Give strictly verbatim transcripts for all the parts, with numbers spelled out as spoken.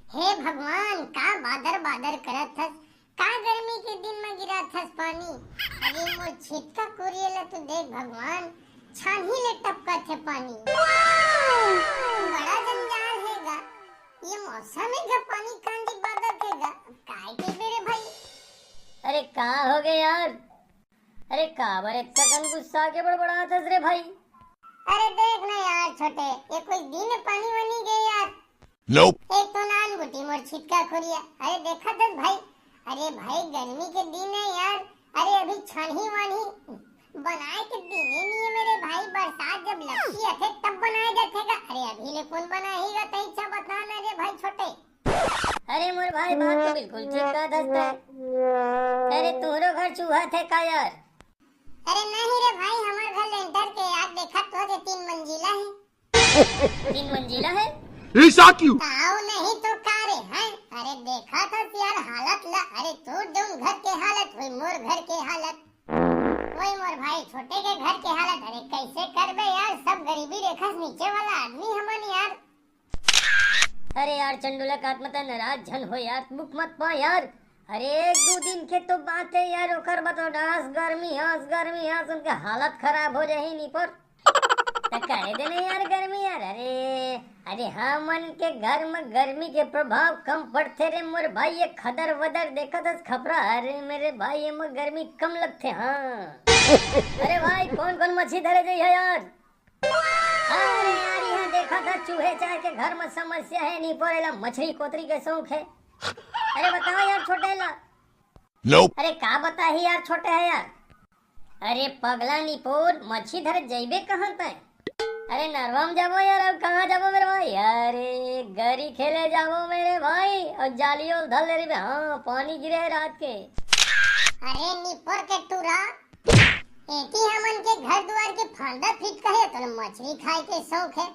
हे भगवान, का बादर बादर करत हस? का गर्मी के दिन म गिरात हस पानी? अरे मोर छितका कुरिया ला तो देख भगवान, छानही ले टपकत हे पानी। बड़ा जंजाल हे गा, ये मौसम हे गा पानी कांदी बादर के गा, काय के बेरे भाई? अरे का हो गए यार? अरे काबर इतना कन गुस्सा के बड़बड़ात हस रे भाई? अरे देख ना यार छोटे, ये कोई दिन पानी वानी गए यार। Nope। एक तो नान गुटी मोर छिटका खुरिया। अरे देखा दस भाई, अरे भाई गर्मी के दिन है यार। अरे अभी छानही वानही बनाए के दिन ही नहीं है मेरे भाई। बरसात जब लगती है तब बनाए जाते का। अरे अभी ले कौन बनाएगा तई इच्छा बता ना रे भाई छोटे। अरे मोर भाई बात तो बिल्कुल ठीक कहा दस तय। अरे तुहरो घर चूहा थे का यार? अरे नहीं रे भाई, हमार घर लेंटर के यार, देखा तो जे तीन मंजिला है। तीन मंजिला है? ऐसा क्यों? ताऊ नहीं तो का रे हैं? अरे देखा था यार हालत ला, अरे तोर जौन घर के हालत होई मोर घर के हालत, वही मोर भाई छोटे के घर के हालत। अरे कैसे करबे यार, सब गरीबी रेखा से नीचे वाला आदमी हमन यार। अरे यार चंडोला कात मत नाराज झन हो यार, बुक मत पा यार। अरे एक दो दिन के तो बात है यार, ओकर बाद तो डांस गर्मी हंस गर्मी हंस उनके हालत खराब हो जाही नी पर। त करे दे नहीं यार गर्मी यार। अरे अरे हमन के घर में गर्मी के प्रभाव कम पड़थे रे मोर भाई, ये खदर वदर देखत हस खपरा। अरे मेरे भाई ये में गर्मी कम लगथे। हाँ अरे भाई कौन कौन मछली धरे जाई है यार? अरे यार यहाँ देखा था चूहे चाहे के घर में समस्या है, नहीं पड़ेला मछली कोतरी के शौक है। अरे बताओ यार छोटे ला। Nope। अरे का बताही यार छोटे है यार। अरे पगला निपोर मच्छी धरे जइबे कहाँ तय? अरे नरवा में जाबो यार, अब कहाँ जाबो मेरे भाई? अरे गरी खेले जाबो मेरे भाई, और जालियो धर ले रही। हाँ पानी गिरे है रात के। अरे निपोर के टूरा, एती हमन के घर दुआर के फांदा फिट कहे तो मछली खाए के शौक है।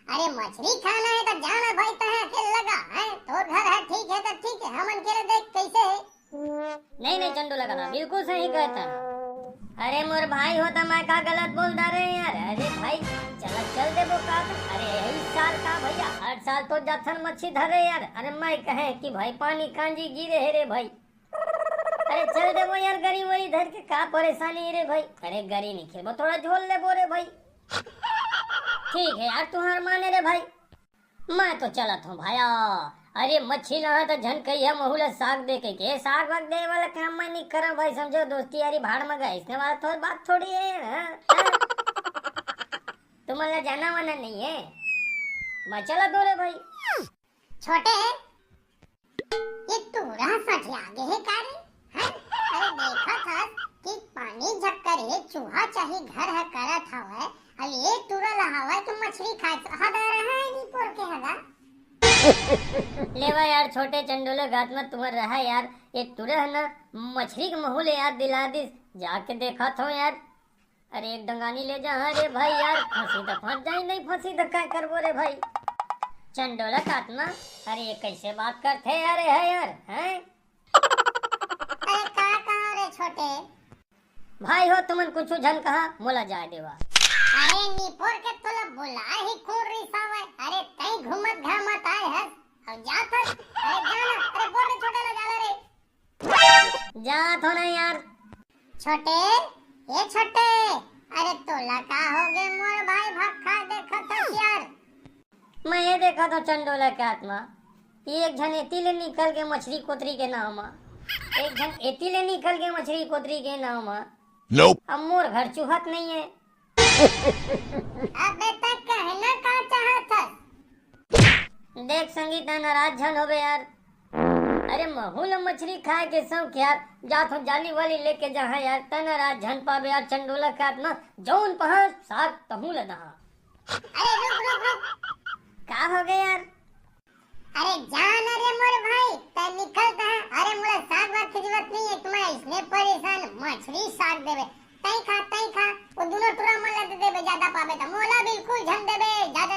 अरे मछली खाना है तो जाना भाई, तहे के लगा है, तोर घर है ठीक है तो ठीक है, हमन के ले देख कैसे है। नहीं नहीं चंडू लगा था, बिल्कुल सही कहता। अरे मोर भाई होता मैं का गलत बोल डारे यार। अरे भाई चल चल देबो का तो? अरे यही साल का भैया, हर साल तो जाथन मच्छी धरे यार। अरे मैं कहे कि भाई पानी कांजी गिरे है रे भाई। अरे चल देबो यार गरी वरी धर के, का परेशानी रे भाई? अरे गरी नहीं खेबो, थोड़ा झोल लेबो रे भाई। ठीक है यार तुहार माने रे भाई, मैं तो चलत हूँ भाया। अरे मच्छी लहा तो झन कहिया महू ला साग दे के, के साग वाग दे वाला काम मैं नहीं करा भाई, समझो दोस्ती यारी भाड़ में गए, इसने वाला थोड़ी बात थोड़ी है। हाँ? तुमन ला जाना वाना नहीं है, मैं चलत हूँ रे भाई। छोटे, ये टूरा सठिया गे हे का रे? हैं? अरे देखत हस कि पानी झक्कर हे, चूहा चाही घर ह करत हवय, अउ ये टूरा ला हवय तो मछली खाए हदा रहा है नी पोर के हदा। लेवा यार छोटे चंडोले गात में तुमर रहा यार, ये टूरा है ना मछली के महू ले याद दिला दिस, जाके देखत हो यार। अरे एक डंगानी ले जा, हाँ रे भाई यार, फंसी तो फंस जाई, नहीं फंसी तो काय करबो रे भाई। चंडोला कातना, अरे ये कैसे बात करथे यार, है यार, हैं? अरे का कहा रे छोटे? भाई हो तुमन कुछ झन कहा, मोला जाए देवा। अरे निपोर के तोला बुलाए ही कोन रिसावय? अरे तई घूमत घामत आए हस, अब जात हस, अरे जाना, अरे बोल रे छोटे ला जाला रे। जात हो ना यार। छोटे, ए छोटे, अरे तोला का हो गे मोर भाई भक्खा देखत हस यार। मैं ये देखत हो चंडोला के आत्मा, एक झन एती ले निकल के मछली कोतरी के नाव मा, एक झन एती ले निकल के मछली कोतरी के नाव मा। Nope। अब मोर घर चुहत नहीं है। अबे तक कहना का चाहत हस? देख संगीता नाराज झन होबे यार। अरे महू ल मछली खाए के शौक यार, जात हो जाली वाली लेके जहाँ यार, त नाराज झन पाबे यार, चंडोला खात ना जौन पहा साग तहूँ ल दहा। अरे रुक रुक रुक। का हो गए यार? अरे जान अरे मोर भाई, तै निकल कहा। अरे मोला साग वाग के जरूरत नहीं है, तुम्हारा इसने परेशान मछली साग देवे। तई खा, तई खा, वो दोनों टुरा मन ला दे देबे, ज्यादा पाबे त मोला बिल्कुल झन देबे, ज्यादा